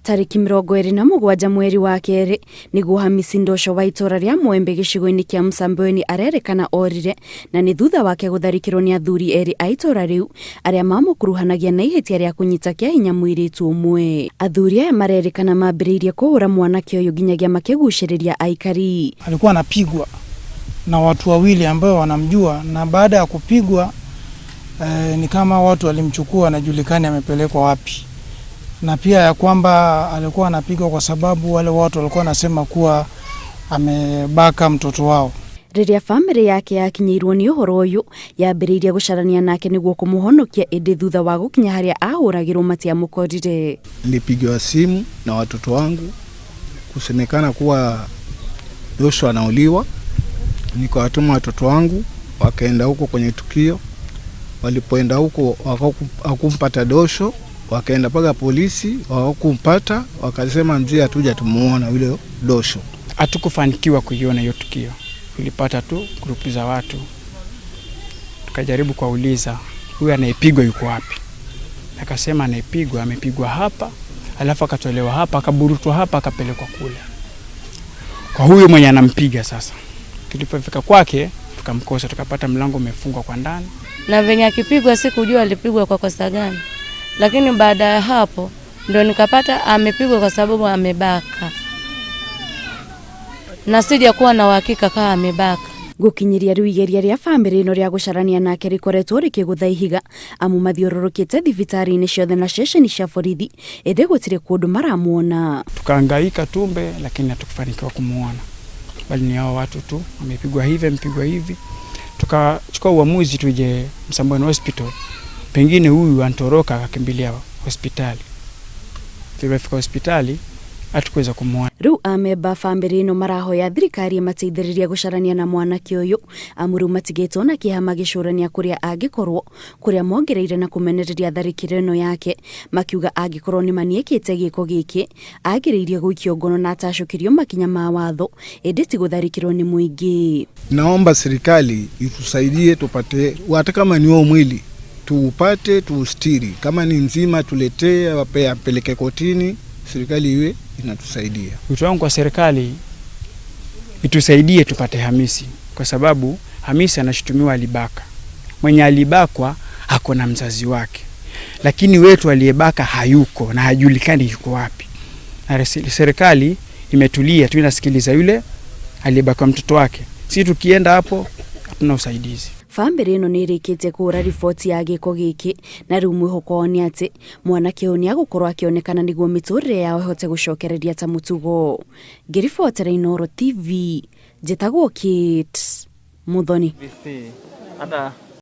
Tarĩki 27 mweri wa kerĩ nĩguo Hamisi Ndosho wa itũra rĩa Mwembe gĩcigo-inĩ kĩa Msambweni arerĩkana orire na nĩ thutha wake gũtharĩkĩrwo nĩ athuri erĩ a itũra rĩu arĩa mamũkuruhanagia na ihĩtia rĩa kũnyita kĩa hinya mũirĩtu ũmwe. Athuri aya marerĩkana mambĩrĩirie kũhũra mwanake ũyũ nginyagia makĩgucĩrĩria aikari. Alikuwa anapigwa na watu wawili ambao wanamjua, na baada ya kupigwa ni kama watu walimchukua, anajulikani amepelekwa wapi, na pia ya kwamba alikuwa anapigwa kwa sababu wale watu walikuwa wanasema kuwa amebaka mtoto wao. Rĩrĩa bamĩrĩ yake yakinyĩirwo nĩ ũhoro ũyũ yambĩrĩirie gũcarania nake nĩguo kũmũhonokia, ĩndĩ thutha wa gũkinya harĩa ahũragĩrwo matiamũkorire. Nilipigiwa simu na watoto wangu kusemekana kuwa Joshua anauliwa. Nikawatuma watoto wangu wakaenda huko kwenye tukio. Walipoenda huko hawakumpata Dosho, wakaenda mpaka polisi hawakumpata, wakasema mzee, hatuja tumuona yule Dosho. Hatukufanikiwa kuiona hiyo tukio, tulipata tu grupu za watu, tukajaribu kuwauliza huyu anayepigwa yuko wapi? Akasema anayepigwa amepigwa hapa, alafu akatolewa hapa, akaburutwa hapa, akapelekwa kule kwa huyu mwenye anampiga. Sasa tulipofika kwake tukamkosa, tukapata mlango umefungwa kwa ndani. Na venye akipigwa sikujua alipigwa kwa kosa gani, lakini baada ya hapo ndio nikapata amepigwa kwa sababu amebaka, na sijakuwa na uhakika kama amebaka. Gũkinyĩria rĩu igeria rĩa bamĩrĩ ĩno rĩa gũcarania nake rĩkoretwo rĩkĩgũtha ihiga amu mathiũrũrũkĩte thibitarĩ-inĩ ciothe na ceceni cia borithi, ĩndĩ gũtirĩ kũndũ maramuona. Tukahangaika tumbe, lakini hatukufanikiwa kumuona, bali ni hao watu tu amepigwa hivi, amepigwa hivi. Tukachukua uamuzi tuje Msambweni Hospital, pengine huyu antoroka akakimbilia hospitali. Tulipofika hospitali hatukuweza kumuona. Rĩu amemba bamĩrĩ ĩno marahoya thirikari ĩmateithĩrĩrie gũcarania na mwanake ũyũ, amu rĩu matigĩtwo na kĩeha magĩcũrania kũrĩa angĩkorwo, kũrĩa mongereire na kũmenereria tharĩkĩro ĩno yake, makiuga angĩkorwo nĩ maniĩkĩte gĩko gĩkĩ agĩrĩirie gũikio ngono na atacũkĩrio makinya ma watho, ĩndĩ ti gũtharĩkĩrwo nĩ mũingĩ. Naomba serikali itusaidie tupate, hata kama ni huo mwili tuupate, tuustiri, kama ni nzima tuletee, apeleke kotini, serikali iwe inatusaidia. Wito wangu kwa serikali itusaidie tupate Hamisi, kwa sababu Hamisi anashutumiwa alibaka. Mwenye alibakwa ako na mzazi wake, lakini wetu aliyebaka hayuko na hajulikani yuko wapi. Na serikali imetulia tu inasikiliza yule aliyebaka mtoto wake. Si tukienda hapo hatuna usaidizi. Bamĩrĩ ĩno nĩ ĩrĩkĩtie kũhũra riboti ya gĩko gĩkĩ, na rĩu mwĩhoko wao nĩ atĩ mwanake ũyũ nĩ agũkorwo akĩonekana nĩguo mĩtũrĩre yao ĩhote gũcokereria ta mũtugo. Ngĩribotera Inooro TV, njĩtagwo Kate Muthoni. Hata